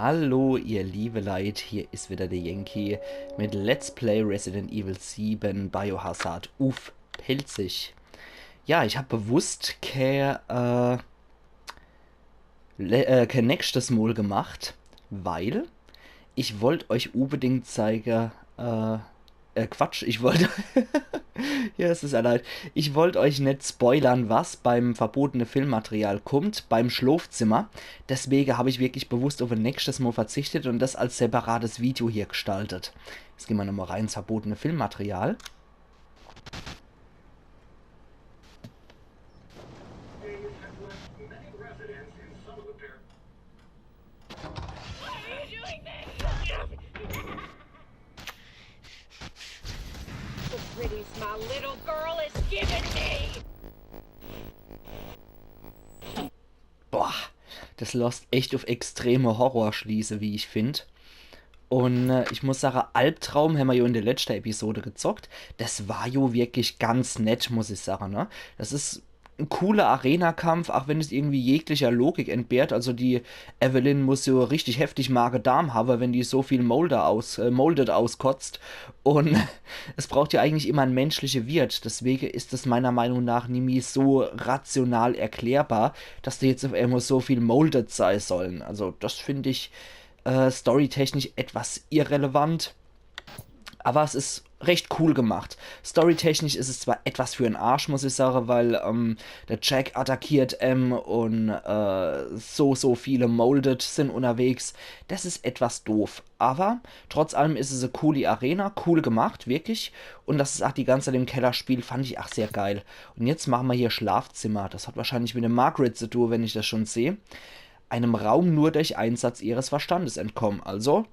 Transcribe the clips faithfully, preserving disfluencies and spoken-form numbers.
Hallo, ihr liebe Leit, hier is wieder der Yankee mit Let's Play Resident Evil sieben Biohazard uff Pälzisch. Ja, ich hab bewusst kä, äh, le- äh, kä nächstes Mol gemacht, weil ich wollt euch unbedingt zeige, äh, äh, Quatsch, ich wollt, ja, es is ja leid, ich wollt euch net spoilern, was beim verbotene Filmmaterial kummt, beim Schlofzimmer. Deswege hab ich wirklich bewusst uff e nächstes Mol verzichtet und das als separates Video hier gestaltet. Jetzt gehn mer nochmol rein ins verbotene Filmmaterial. The pretties my little girl is giving me. Boah, das losst echt uff extreme Horror schließe, wie ich find. Und äh, ich muss sage, Albtraum hämmer jo in der letschte Episode gezockt. Das war jo wirklich ganz nett, muss ich sage, ne? Das is e cooler Arena-Kampf, ach wenn es irgendwie jeglicher Logik entbehrt. Also die Eveline muss jo richtig heftig Mage-Darm hawwe, wenn die so viel Molded aus, äh, Molded auskotzt. Und es braucht jo eigentlich immer en menschliche Wirt. Deswege is es meiner Meinung nach nimmi so rational erklärbar, dass do jetzt uff emol so viel Molded sei sollen. Also das find ich äh, storytechnisch etwas irrelevant. Aber es is recht cool gemacht. Storytechnisch is es zwar etwas für en Arsch, muss ich sage, weil ähm, der Jack attackiert em und äh, so, so viele Molded sind unterwegs. Das is etwas doof. Aber trotz allem is es e coole Arena, cool gemacht, wirklich. Und dass es ach die ganze Zeit im Keller spielt, fand ich ach sehr geil. Und jetzt mache mer hier Schlafzimmer. Das hat wahrscheinlich mit der Margaret zu tun, wenn ich das schon seh. Einem Raum nur durch Einsatz ihres Verstandes entkommen. Also,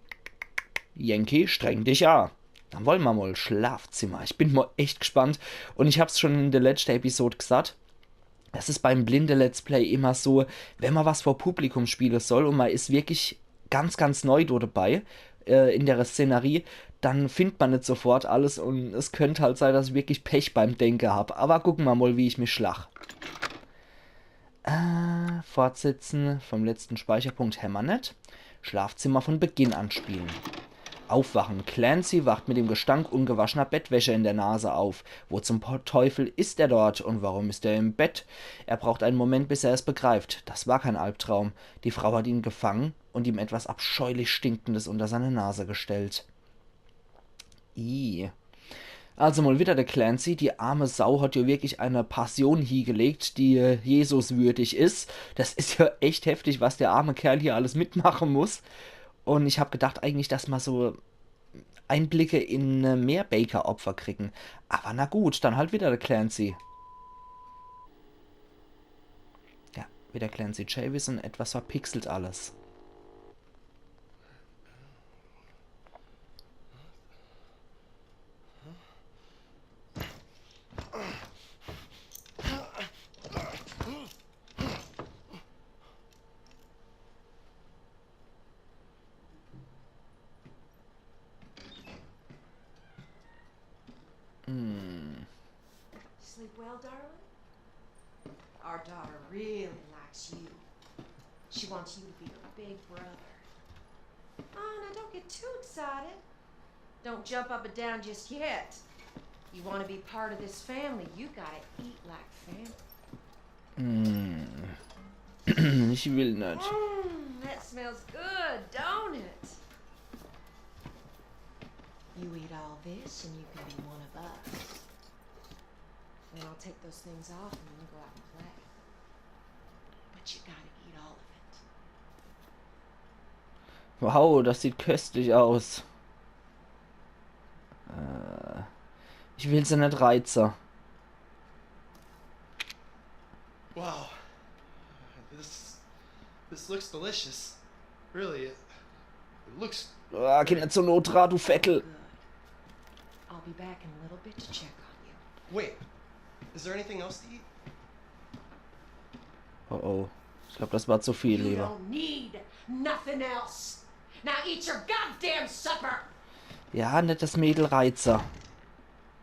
Yankee, streng dich a. Dann wolle mer mol Schlafzimmer. Ich bin mol echt gespannt. Und ich hab's schon in der letschte Episode gesagt. Das is beim blinde Let's Play immer so, wenn mer was vor Publikum spiele soll und mer is wirklich ganz, ganz neu do dabei, äh, in der Szenerie, dann findt mer net sofort alles und es könnt halt sei, dass ich wirklich Pech beim Denke hab. Aber gucke mer mol, wie ich mich schlag. Äh, fortsetzen vom letzten Speicherpunkt hämmer net. Schlafzimmer von Beginn an spielen. Aufwachen. Clancy wacht mit dem Gestank ungewaschener Bettwäsche in der Nase auf. Wo zum Po- Teufel ist er dort und warum ist er im Bett? Er braucht einen Moment, bis er es begreift. Das war kein Albtraum. Die Frau hat ihn gefangen und ihm etwas abscheulich Stinkendes unter seine Nase gestellt. Ih. Also mol wieder der Clancy, die arme Sau hat jo wirklich eine Passion hiegelegt, die äh, Jesus würdig is. Das is jo echt heftig, was der arme Kerl hier alles mitmache muss. Und ich hab gedacht eigentlich, dass mer so Einblicke in äh, mehr Baker-Opfer kriegen. Aber na gut, dann halt wieder der Clancy. Ja, wieder Clancy Chavis und etwas verpixelt alles. Hm. Sleep well, darling? Our daughter really likes you. She wants you to be her big brother. Oh, now don't get too excited. Don't jump up and down just yet. You want to be part of this family, you gotta eat like family. Hm. Ich will net. Mm, that smells good, don't it? You eat all this and you can be one of us. Then I'll take those things off and we can go out and play. But you gotta eat all of it. Wow, das sieht köstlich aus. Äh, ich will se net reize. Wow. This this looks delicious. Really, it, it looks. Ah, geh net so nah dra, du Feckel. Good. I'll be back in a little bit to check on you. Wait, is there anything else to eat? Oh oh. Ich glaub, das war zu viel, you lieber. Don't need nothing else. Now eat your goddamn supper. Ja, net das Mädel reize.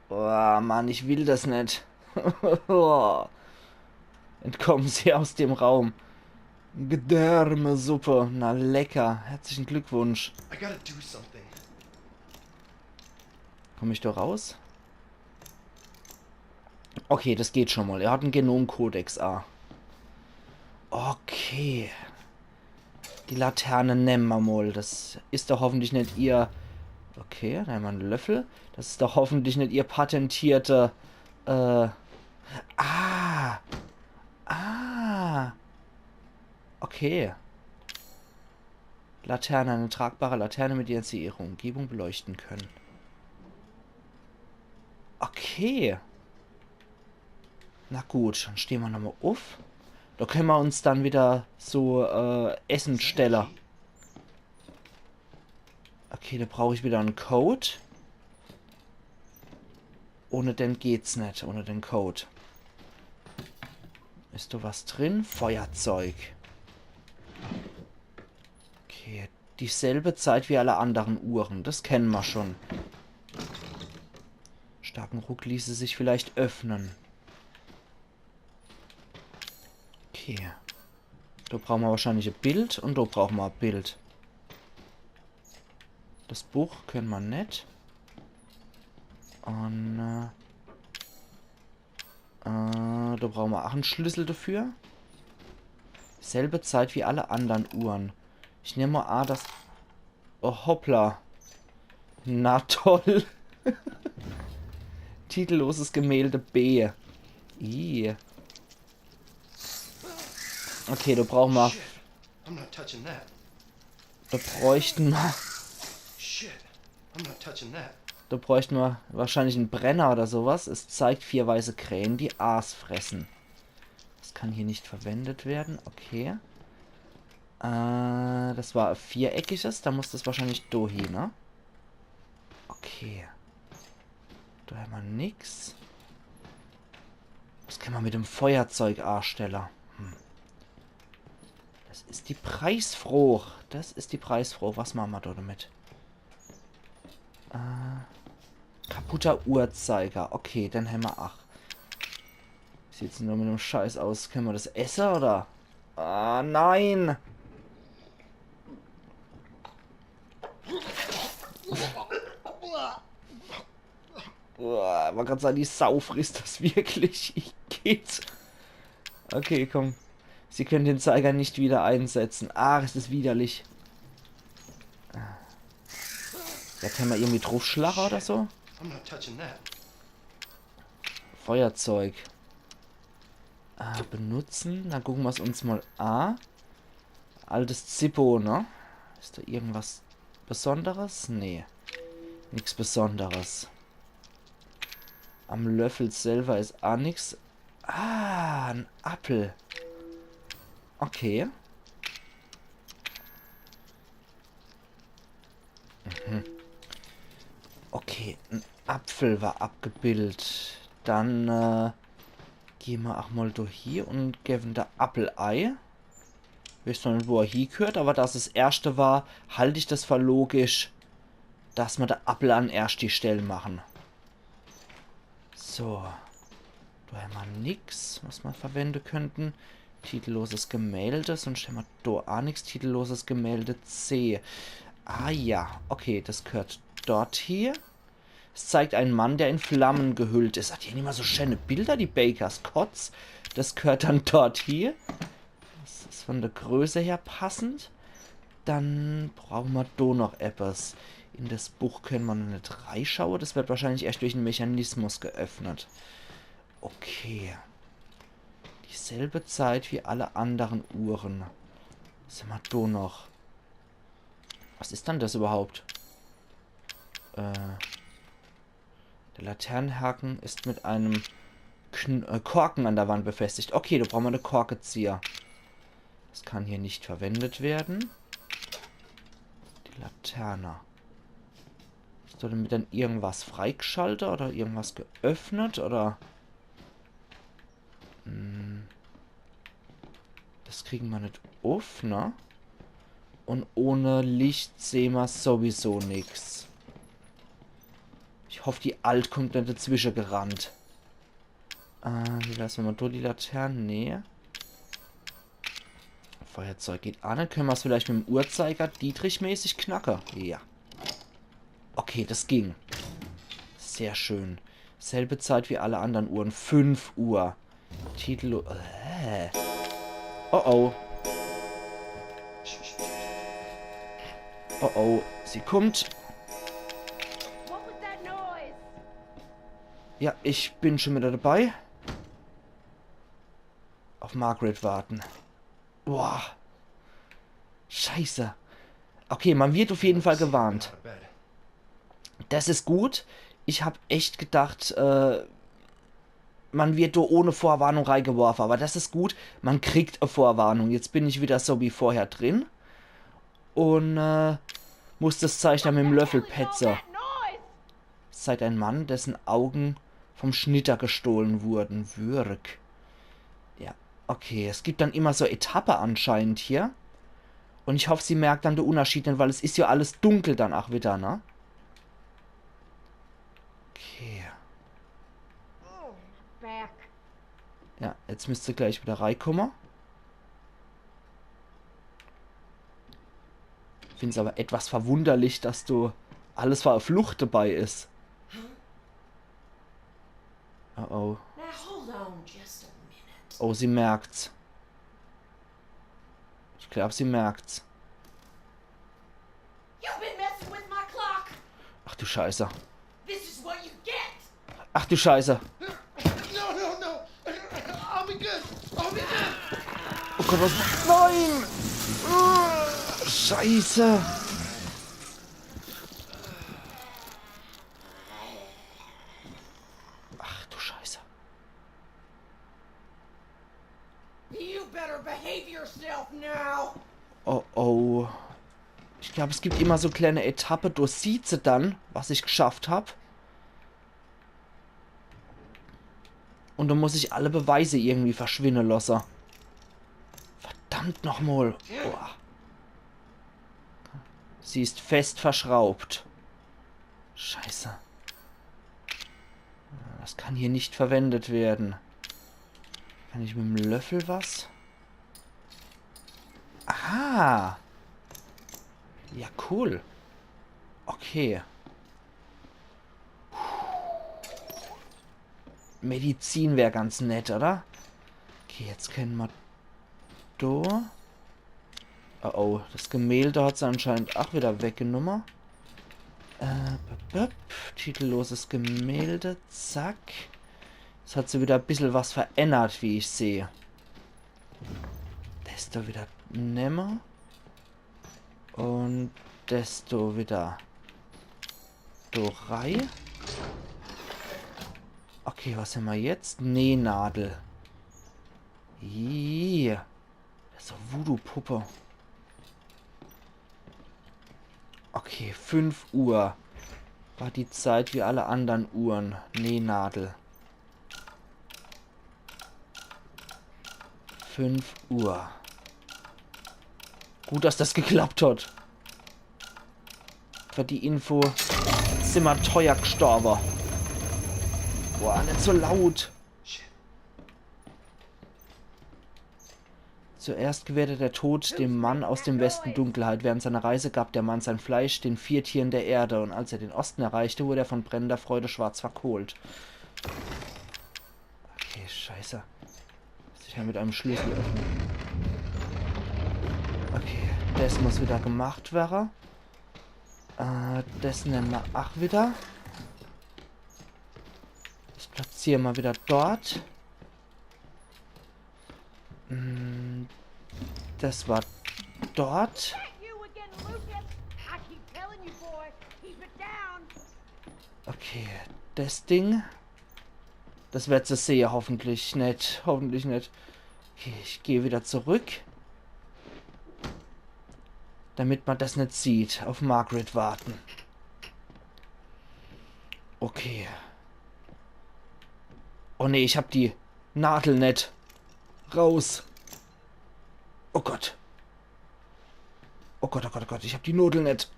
Oh Mann, ich will das net. Entkommen Sie aus dem Raum. Gedärmesuppe, na lecker. Herzlichen Glückwunsch. I gotta do something. Komm ich do raus? Okay, das geht schon mal. Er hat en Genomkodex a. Okay. Die Laterne nemme mer mal. Das is doch hoffentlich net ihr... Okay, do hemmer en Löffel. Das is doch hoffentlich net ihr patentierte... Äh... Ah! Ah! Okay. Laterne, eine tragbare Laterne, mit der sie ihre Umgebung beleuchten können. Okay. Na gut, dann stehn mer nochmal uff. Do kenne mer uns dann wieder so, äh, Essen stelle. Okay, do brauch ich wieder en Code. Ohne den geht's net, ohne den Code. Is do was drin? Feuerzeug. Okay, dieselbe Zeit wie alle anderen Uhren. Das kenne mer schon. Starken Ruck ließe sich vielleicht öffnen. Okay. Do brauch mer wahrscheinlich e Bild un do brauch mer e Bild. Das Buch kenne mer net. Un, äh, äh, do brauch mer ach en Schlüssel dafür. Selbe Zeit wie alle anderen Uhren. Ich nemme a, dass... Oh, hoppla. Na toll. Titelloses Gemälde B. Ih. Okay, do brauch mer... Shit. I'm not touching that. Do bräuchte mer... Shit. I'm not touching that. Do bräuchte mer wahrscheinlich en Brenner oder sowas. Es zeigt vier weiße Krähen, die Aas fressen. Das kann hier nicht verwendet werden. Okay. Äh, das war e viereckiges. Do muss das wahrscheinlich do hie, ne? Okay. Do hemmer nix. Was kenne mer mit dem Feuerzeug astelle? Hm. Das is die Preisfroch. Das is die Preisfroch. Was mache mer do damit? Äh, kaputter Uhrzeiger. Okay, den hemmer ach. Sieht's nur mit dem Scheiß aus? Kenne mer das esse oder? Ah, nein! Boah, wollt grad sage, die Sau frisst das wirklich. Igitt. Okay, komm. Sie können den Zeiger nicht wieder einsetzen. Ach, es is widerlich. Ja, kenne mer irgendwie druffschlache oder so? I'm not touching that. Feuerzeug. Ah, benutzen. Dann gucke mer's uns mal a. Altes Zippo, ne? Is do irgendwas Besonderes? Nee. Nix Besonderes. Am Löffel selber is a nix. Ah, en Appel. Okay. Mhm. Okay, en Apfel war abgebildet. Dann, äh, geh mer ach mal do hie un gewwe de Appel ei. Weeß noch net, wo er hiegehört, awwer da's es erschte war, halt ich das für logisch, dass mer de Appel an erschte Stell mache. So. Do hemmer nix, was mer verwende könnte. Titelloses Gemälde, sonscht hemmer do a nix. Titelloses Gemälde C. Ah ja, okay, das gehört dort hie. Es zeigt einen Mann, der in Flammen gehüllt is. Hat die immer so schöne Bilder, die Bakers Kotz. Das gehört dann dort hie. Das is von der Größe her passend. Dann brauche mer do noch etwas. In das Buch kenne mer noch net reischaue. Das wird wahrscheinlich erscht durch en Mechanismus geöffnet. Okay. Dieselbe Zeit wie alle anderen Uhren. Was hemmer do noch? Was is dann das überhaupt? Äh, der Laternenhaken ist mit einem Kn äh, Korken an der Wand befestigt. Okay, do brauche mer de Korkezieher. Das kann hier nicht verwendet werden. Die Laterne. Is do damit dann irgendwas freigschalte oder irgendwas geöffnet oder? Hm. Das kriege mer net uff, ne? Un ohne Licht sehn mer sowieso nix. Ich hoff, die Alt kommt net dazwische gerannt. Äh, wie wär's, wenn mer do die Laterne? Nee. Feuerzeug geht an. Dann könne mer's vielleicht mit'm Uhrzeiger Dietrich-mäßig knacke. Ja. Okay, das ging. Sehr schön. Selbe Zeit wie alle anderen Uhren. Fünf Uhr. Titel. Äh. Oh oh. Oh oh. Sie kommt. What was that noise? Ja, ich bin schon wieder dabei. Auf Margaret warten. Boah. Scheiße. Okay, man wird auf jeden Fall gewarnt. Das is gut. Ich hab echt gedacht, äh, man wird do ohne Vorwarnung reigeworfe. Aber das is gut. Man kriegt e Vorwarnung. Jetzt bin ich wieder so wie vorher drin. Und, äh, muss das Zeich dann mit'm Löffel petze. Seid ein Mann, dessen Augen vom Schnitter gestohlen wurden. Würg. Ja, okay. Es gibt dann immer so Etappe anscheinend hier. Und ich hoff, sie merkt dann de Unterschied net, weil es is ja alles dunkel dann auch wieder, ne? Okay. Oh, back. Ja, jetzt müsst se gleich wieder reikomme. Find's aber etwas verwunderlich, dass do alles für e Flucht dabei is. Oh oh. Now hold on just a minute. Oh, sie merkt's. Ich glaub, sie merkt's. You've been messing with my clock. Ach du Scheiße. This is what you get. Ach du Scheiße. No, no, no. I'll be good. I'll be good. Oh Gott, was? Nein! Scheiße! Ach du Scheiße. You better behave yourself now. Oh oh. Ich glaub, es gibt immer so kleine Etappe, do sieht se dann, was ich geschafft hab. Und do muss ich alle Beweise irgendwie verschwinne losse. Verdammt nochmal. Boah. Sie ist fest verschraubt. Scheiße. Das kann hier nicht verwendet werden. Kann ich mit'm Löffel was? Aha. Ja, cool. Okay. Medizin wär ganz nett, oder? Okay, jetzt kenne mer do. Oh oh, das Gemälde hat se anscheinend auch wieder weggenumme. Äh, böp, böp. Titelloses Gemälde, zack. Es hat sich wieder e bissel was verändert, wie ich sehe. Das do wieder nemme. Und das do wieder do rei. Okay, was hämmer jetzt? Nähnadel. Ih, das is so Voodoo-Puppe. Okay, fünf Uhr. War die Zeit wie alle anderen Uhren. Nähnadel. Fünf Uhr. Gut, dass das geklappt hat. Für die Info, simmer teuer gestorbe. Boah, net so laut. Zuerst gewährte der Tod dem Mann aus dem Westen Dunkelheit. Während seiner Reise gab der Mann sein Fleisch den vier Tieren der Erde und als er den Osten erreichte, wurde er von brennender Freude schwarz verkohlt. Okay, scheiße. Muss ich ja mit einem Schlüssel öffnen. Okay, das muss wieder gemacht werre. Äh, das nemme mer ach wieder. Das platziere mer wieder dort. Hm, das war dort. Okay, das Ding. Das werd se sehe, hoffentlich net. Hoffentlich net. Okay, ich geh wieder zurück. Damit mer das net sieht. Auf Margaret warten. Okay. Oh nee, ich hab die Nadel net. Raus. Oh Gott. Oh Gott, oh Gott, oh Gott, ich hab die Nadel net.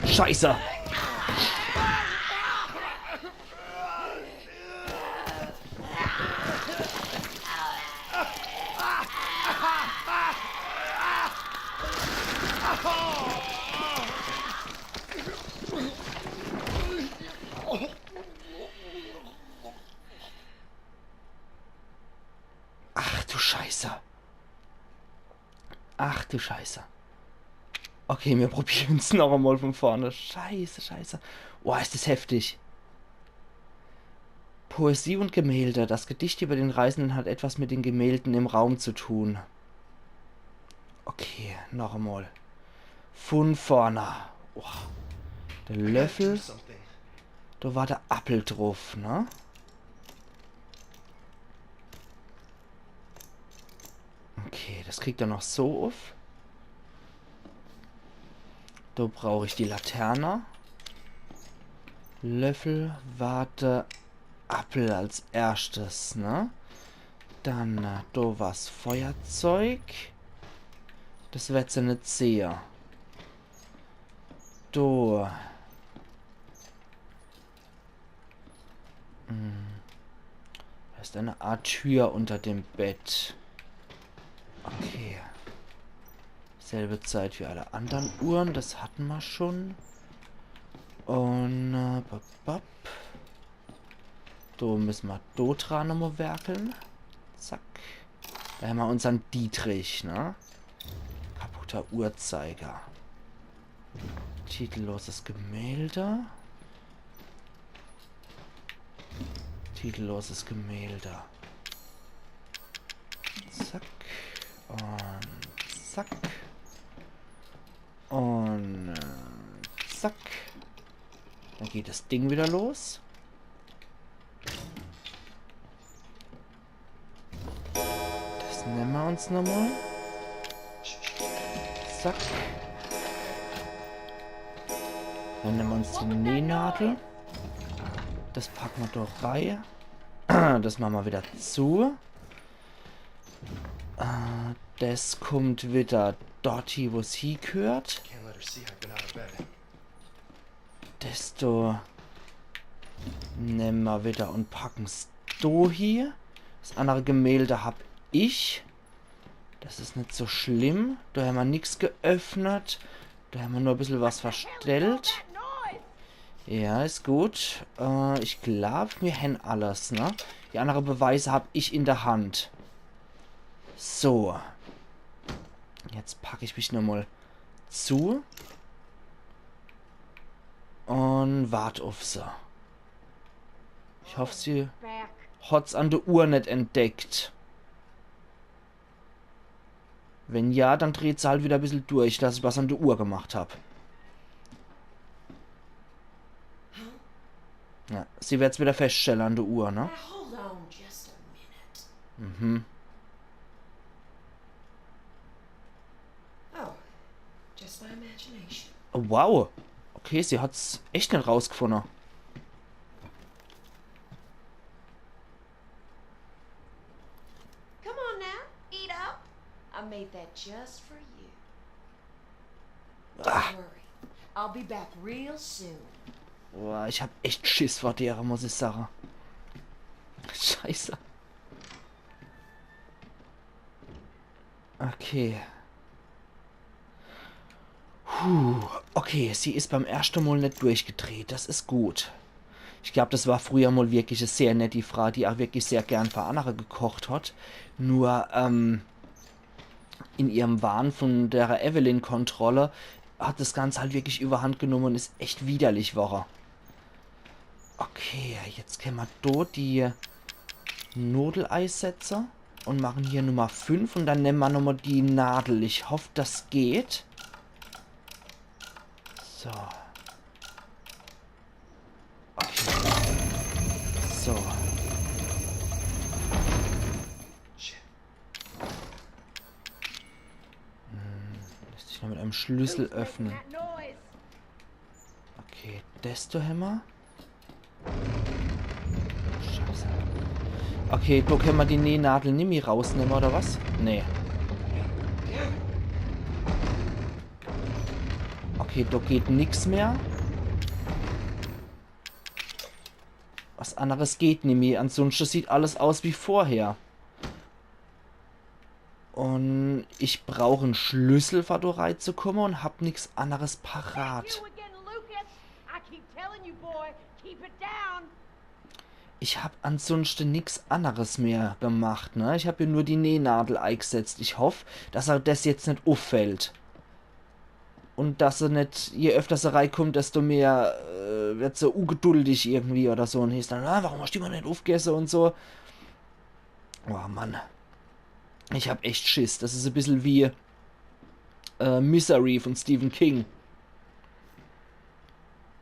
Scheiße. Scheiße. Ach du Scheiße. Okay, mir probieren's noch emol von vorne. Scheiße, scheiße. Boah, is des heftig. Poesie und Gemälde. Das Gedicht über den Reisenden hat etwas mit den Gemälden im Raum zu tun. Okay, noch emol. Von vorne. Boah. De Löffel. Do war de Appel druff, ne? Okay, das kriegt er noch so uff. Do brauch ich die Laterne. Löffel, Watte, Appel als erschtes, ne? Dann, äh, do was Feuerzeug. Das werd se net sehe. Do. Hm. Da is eine Art Tür unter dem Bett. Okay. Selbe Zeit wie alle anderen Uhren, das hatte ma schon. Und, äh, bap, bap. Do müsse ma do dran nochmal werkeln. Zack. Da hämmer unsern Dietrich, ne? Kaputter Uhrzeiger. Titelloses Gemälde. Titelloses Gemälde. Zack. Und zack. Und, äh, zack. Dann geht das Ding wieder los. Das nemme ma uns nochmal. Zack. Dann nemme ma uns die Nähnadel. Das packe ma doch rei. Das mache ma wieder zu. Äh, das kummt wieder dort hie, wo's hiegehört. Can't let her see I've been out of bed. Des do nemme ma wieder und packen's do hie. Das andere Gemälde hab ich. Das is net so schlimm. Do hämmer nix geöffnet. Do hämmer nur e bissel was verstellt. Ja, is gut. Äh, ich glaub, mir hän alles, ne? Die andere Beweise hab ich in der Hand. So. Jetzt pack ich mich nochmal zu. Und wart uff se. Ich hoff, sie hot's an der Uhr net entdeckt. Wenn ja, dann dreht se halt wieder e bissel durch, dass ich was an der Uhr gemacht hab. Ja, sie werd's wieder feststelle an der Uhr, ne? Now hold on just a minute. Mhm. Oh, just my imagination. Oh, wow. Okay, sie hat's echt net rausgefunde. Come on now, eat up. I made that just for you. Don't worry. I'll be back real soon. Boah, ich hab echt Schiss vor dere, muss ich sage. Scheiße. Okay. Puh. Okay, sie is beim erschte Mol net durchgedreht. Das is gut. Ich glaub, das war früher mol wirklich e sehr netti Frau, die auch wirklich sehr gern für annere gekocht hat. Nur, ähm, in ihrem Wahn von der Evelyn-Kontrolle hat das Ganze halt wirklich überhand genommen und is echt widerlich worre. Okay, jetzt kenne ma do die Nodel eisetze und mache hier Nummer fünf und dann nemme ma nochmal die Nadel. Ich hoff, das geht. So. Okay. So. Shit. Hm, lässt sich nur mit einem Schlüssel öffnen. Okay, des do hämmer. Scheiße. Okay, do kenne ma die Nähnadel nimmi rausnemme, oder was? Nee. Okay, do geht nix mehr. Was anneres geht nimmi. Ansunschte sieht alles aus wie vorher. Und ich brauch en Schlüssel, fer do reizukomme, und hab nix anneres parat. You again, Lucas. I keep telling you, boy, keep it down. Ich hab ansunschte nix anneres mehr gemacht, ne? Ich hab jo nur die Nähnadel eigsetzt. Ich hoff, dass er des jetzt net uffällt. Un dass er net, je öfter er reikummt, desto mehr, äh, werd er so ungeduldig irgendwie oder so. Un heeßt dann, ah, warum hascht du immer net uffgesse un so. Oh Mann. Ich hab echt Schiss. Des is e bissel wie, äh, Misery von Stephen King.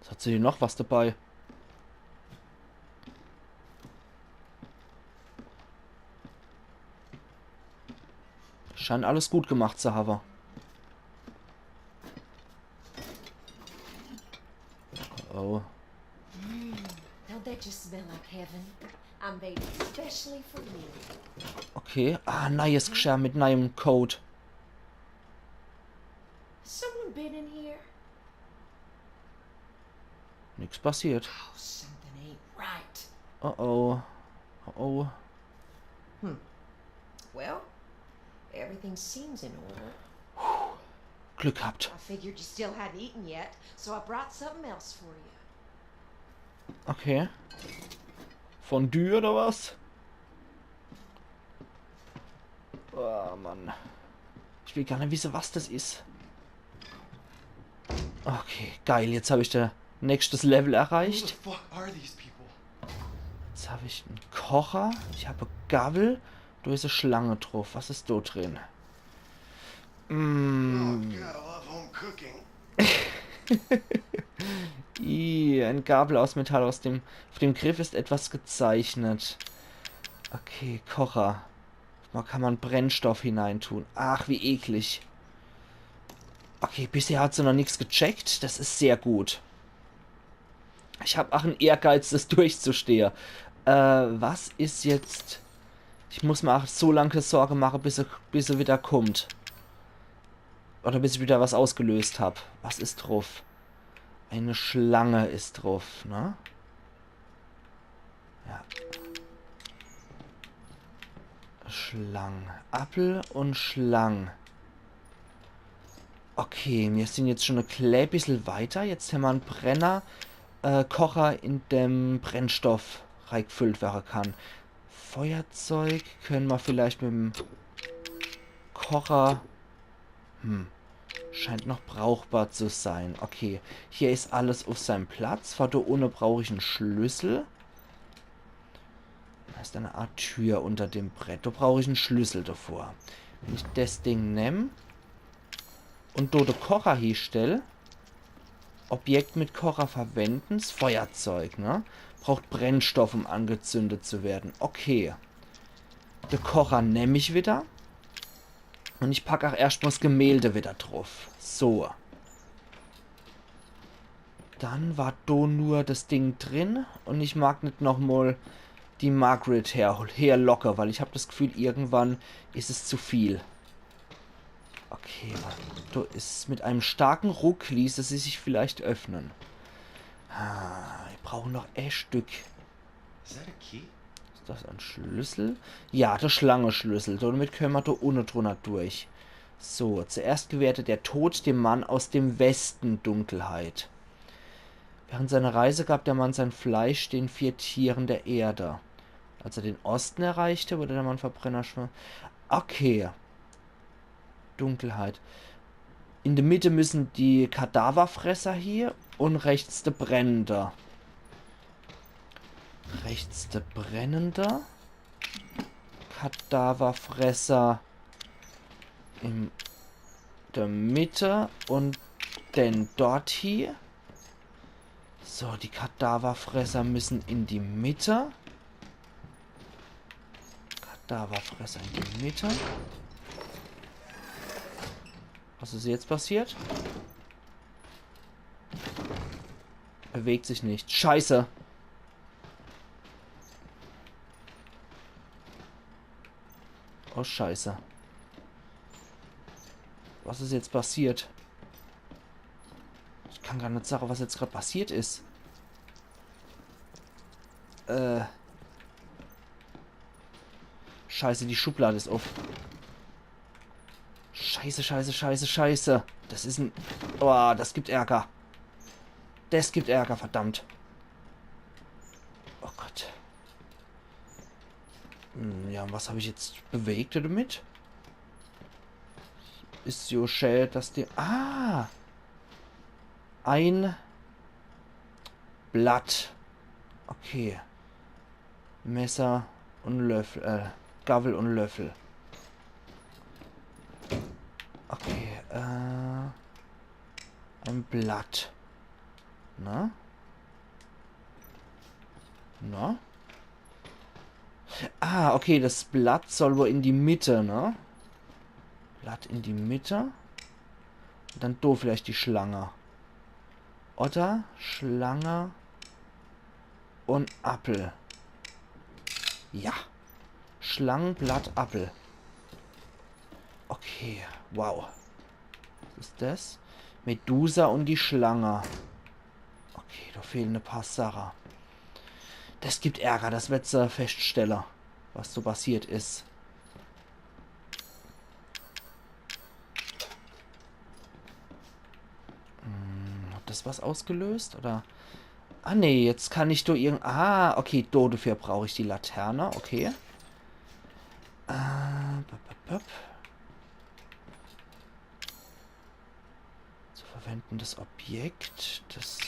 Was hat se hier noch was dabei? Scheint alles gut gemacht zu hawwe. Oh. Don't that just smell like heaven? I'm made especially for you. Okay. Ah, neies Geschirr mit neiem Coat. Someone been in here? Nix passiert. Oh, something ain't right. Oh oh. Oh oh. Well, everything seems in order. Glück gehabt. I figured you still hadn't eaten yet, so I brought something else for you. Okay. Fondue oder was? Oh Mann. Ich will gar net wisse, was des is. Okay, geil. Jetzt hab ich de nächschtes Level Who the erreicht. Fuck are these people? Jetzt hab ich en Kocher. Ich hab e Gawwel. Do is e Schlang druff. Was is do drin? Mm. Gotta love home cooking. Ih, ein Gabel aus Metall. Aus dem, auf dem Griff ist etwas gezeichnet. Okay, Kocher. Do kann ma Brennstoff hineintun. Ach, wie eklig. Okay, bisher hat se noch nix gecheckt. Des is sehr gut. Ich hab ach en Ehrgeiz, des durchzustehe. Äh, was is jetzt? Ich muss ma ach so lang kä Sorge mache, bis er, bis er wieder kummt. Oder bis ich wieder was ausgelöst hab. Was is druff? Eine Schlange is druff, ne? Ja. Schlang. Appel un Schlang. Okay, mir sin jetzt schon e klä bissel weiter. Jetzt hämmer en Brenner, äh, Kocher, in dem Brennstoff reigfüllt werre kann. Feuerzeug könne ma vielleicht mit'm Kocher. Hm. Scheint noch brauchbar zu sein. Okay, hier is alles uff seinem Platz. Von do unne brauch ich en Schlüssel. Do is eine Art Tür unter dem Brett. Do brauch ich en Schlüssel davor. Wenn ich des Ding nemm un do de Kocher hiestell. Objekt mit Kocher verwenden. S Feuerzeug, ne? Braucht Brennstoff, um angezündet zu werden. Okay. De Kocher nemm ich wieder. Un ich pack ach erscht mal s Gemälde wieder druff. So. Dann war do nur des Ding drin un ich mag net noch mal die Margaret her-, herlocke, weil ich hab des Gefühl, irgendwann is es zu viel. Okay, warte. Do is, mit einem starken Ruck ließe sie sich vielleicht öffnen. Ah, ich brauch noch e Stück. Is that a key? Is des en Schlüssel? Ja, de Schlangeschlüssel. Damit könne ma do unne drunner durch. So, zuerst gewährte der Tod dem Mann aus dem Westen Dunkelheit. Während seiner Reise gab der Mann sein Fleisch den vier Tieren der Erde. Als er den Osten erreichte, wurde der Mann Verbrenner schwa-, okay. Dunkelheit. In de Mitte müssen die Kadaverfresser hier un rechts de Brennende. Rechts de Brennende. Kadaverfresser in de Mitte un dann dort hier. So, die Kadaverfresser müssen in die Mitte. Kadaverfresser in die Mitte. Was is jetzt passiert? Bewegt sich nicht. Scheiße. Oh, Scheiße. Was is jetzt passiert? Ich kann gar net sage, was jetzt grad passiert is. Äh. Scheiße, die Schublad is uff. Scheiße, scheiße, scheiße, scheiße. Des is en... Oh, des gibt Ärger. Des gibt Ärger, verdammt. Oh Gott. Hm, ja, was hab ich jetzt bewegt damit? Is jo schä, dass die... Ah! Ein Blatt. Okay. Messer un Löffel, äh, Gawwel un Löffel. Okay, äh, ein Blatt. Na? Na? Ah, okay, das Blatt soll wohl in die Mitte, ne? Blatt in die Mitte. Un dann do vielleicht die Schlange. Oder Schlange un Appel. Ja. Schlange, Blatt, Appel. Okay, wow. Was is das? Medusa un die Schlange. Okay, do fehle e paar Sache. Das gibt Ärger, das werd se feststelle, was so passiert is. Hm, hat das was ausgelöst, oder? Ah, nee, jetzt kann ich do irgend... Ah, okay, do, dafür brauch ich die Laterne, okay. Äh, bup, bup, bup. Zu verwendendes Objekt. Das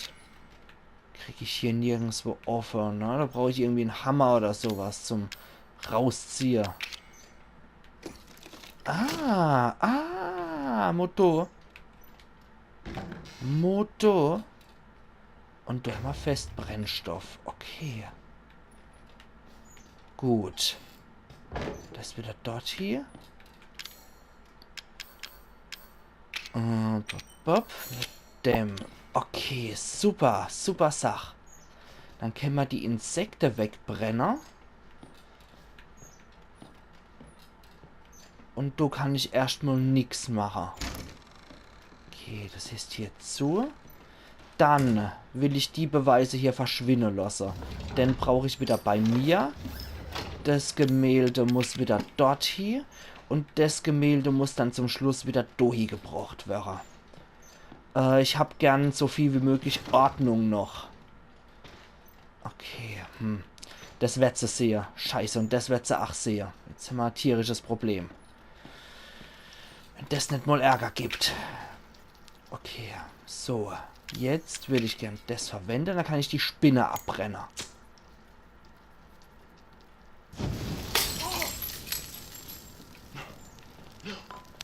krieg ich hier nirgendswo offe, ne? Do brauch ich irgendwie en Hammer oder so was zum Rausziehe. Ah, ah, Motor. Motor. Un do hämmer Festbrennstoff. Okay. Gut. Das wieder dort hier. Äh, bop, bop. Mit dem. Okay, super, super Sach. Dann kenne mer die Insekte wegbrenne. Un do kann ich erscht mol nix mache. Okay, das heißt hier zu. Dann will ich die Beweise hier verschwinne losse. Den brauch ich wieder bei mir. Das Gemälde muss wieder dort hie. Un das Gemälde muss dann zum Schluss wieder do hie gebrocht werre. Äh, ich hab gern so viel wie möglich Ordnung noch. Okay, hm. Das werd se sehe. Scheiße, un das werd se ach sehe. Jetzt hämmer e tierisches Problem. Wenn das net mol Ärger gibt. Okay, so. Jetzt will ich gern das verwende, dann kann ich die Spinne abbrenne.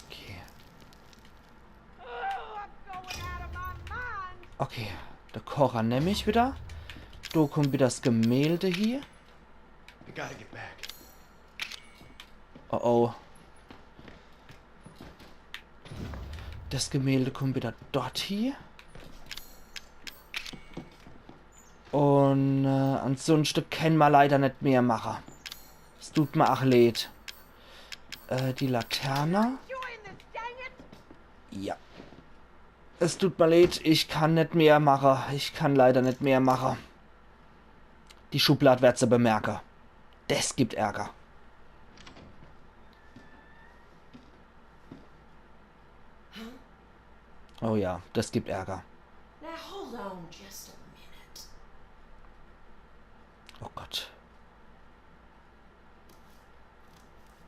Okay. Okay, de Kocher nemm ich wieder. Do kummt wieder das Gemälde hie. I gotta get back. Oh oh. Das Gemälde kummt wieder dort hie. Un, äh, ansunschte kenne mer leider net mehr mache. Es tut mer ach leed. Äh, die Laterne. Ja. Es tut mer leed, ich kann net mehr mache. Ich kann leider net mehr mache. Die Schublad werd se bemerke. Des gibt Ärger. Oh ja, des gibt Ärger. Now hold on just a minute. Oh Gott.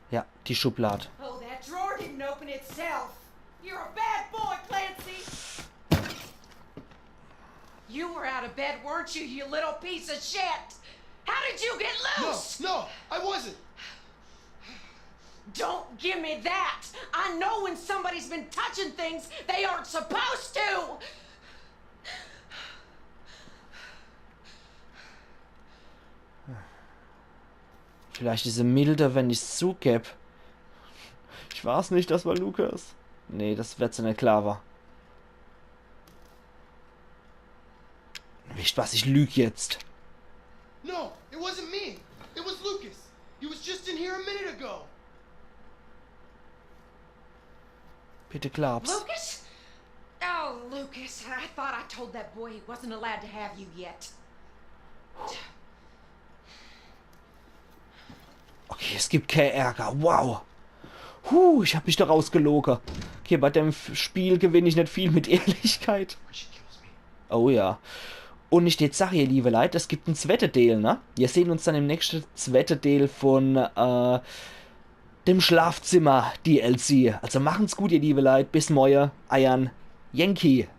Ja, die Schublad. Oh, that drawer didn't open itself. You're a bad boy, Clancy. You were out of bed, weren't you, you little piece of shit? How did you get loose? No, no, I wasn't. Don't give me that. I know when somebody's been touching things they aren't supposed to. Vielleicht is se milder, wenn ich's zugeb. Ich war's net, des war Lucas. Nee, des werd se net klar war. Wisst was, ich lüg jetzt. No, it wasn't me. It was Lucas. He was just in here a minute ago. Bitte glaub's. Lucas? Oh, Lucas, I thought I told that boy he wasn't allowed to have you yet. Okay, es gibt kee Ärger. Wow. Huh, ich hab mich do rausgeloge. Okay, bei dem F-, Spiel gewinn ich net viel mit Ehrlichkeit. Oh ja. Und net nur des, ihr liebe Leit, es gibt en zwette Deel, ne? Wir sehn uns dann im nächschte zwette Deel von äh, dem Schlafzimmer D L C. Also machen's gut, ihr liebe Leit. Bis morje. Eiern Yankee.